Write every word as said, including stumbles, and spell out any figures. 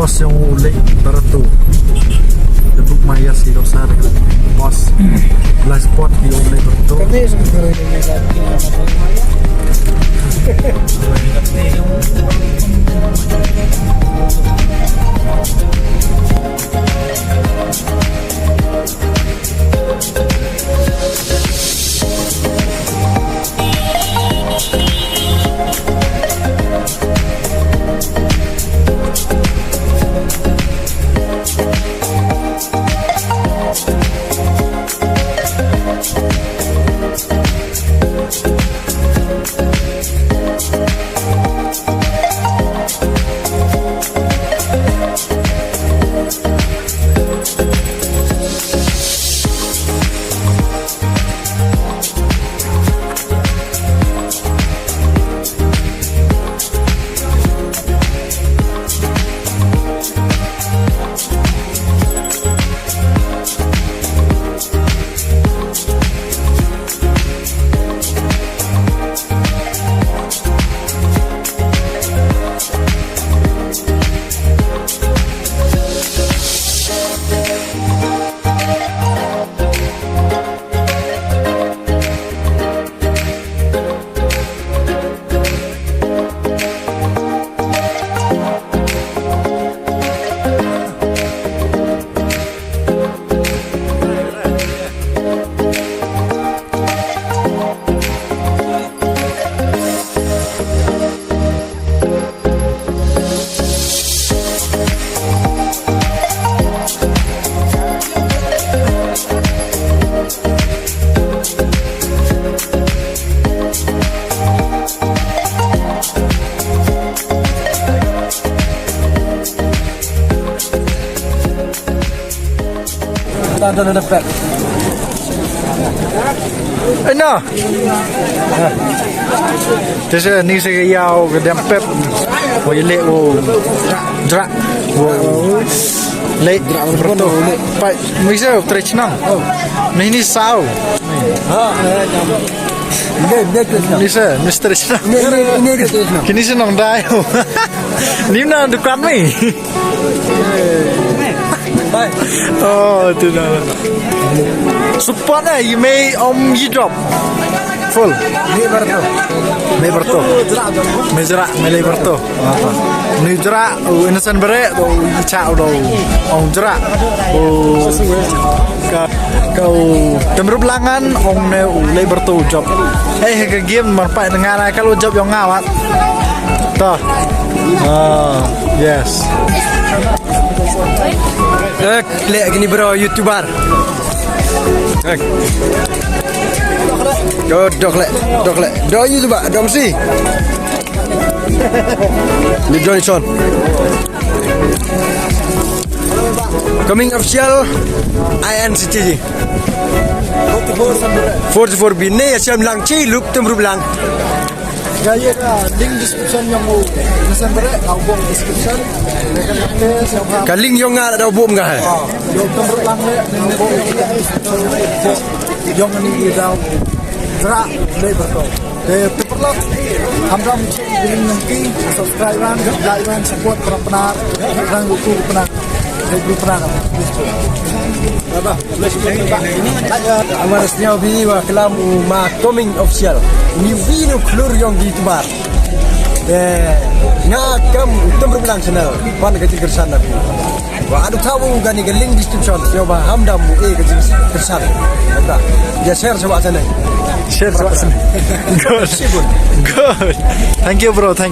Boss jong u Leit Barato. Te buk ma ïa shi dosa de boss. Last spot ïa u Leit Barato. Ina. Te sa ni sa ka ïaw ka dem pep. Wa ïa le u jra. Wa le. Pai, mi sa u tre chnang. Ni ni sau. Ni sa, mister chnang. Kini sa nong dai. Ni na dukan mi. Oh, tu na. Support eh, ïa me om yi drop. Full. Mei Barato. Mei Barato. Mei Jrah, Mei Leit Barato. Mei Jrah, u Innocent Beret, u Icha, u Ong Jrah. U ka, ka u Temrup Langan, ong ne u Leit Barato u jop. Eh, ka game man pa nga na ka lu jop yong nga wat. To. Ah, yes. Eh, leh kini bro YouTuber. Eh. Do, do leh, do leh. Do YouTuber, do msi. Ni Johnson. Coming official, I N C T G. Forty-four B ne, ya siam lang chi, lup tem rup lang. Ga ïa ka link description yong u. Nasa bere, ka bong description. Ka link yong nga da bong nga hai. Yong tem rup lang le, yong ni ïa dau. Jrah, le berto. Te pyrlok, hamdam check link nangki, subscribe wan, like wan, support para pnar, rang ruku pnar, rang ruku pnar. Amar sniaw bi wa klam u ma coming official. Ni bi nu klur yong di tubar. Eh, nga kam u tem rup lang channel, pan ka jingkyrshan na bi. Wa adu thaw u gani ka link description, yo ba hamdam u e ka jingkyrshan. Kata. Ya share sa wa channel. Share sa wa channel. Good. Good. Thank you, bro. Thank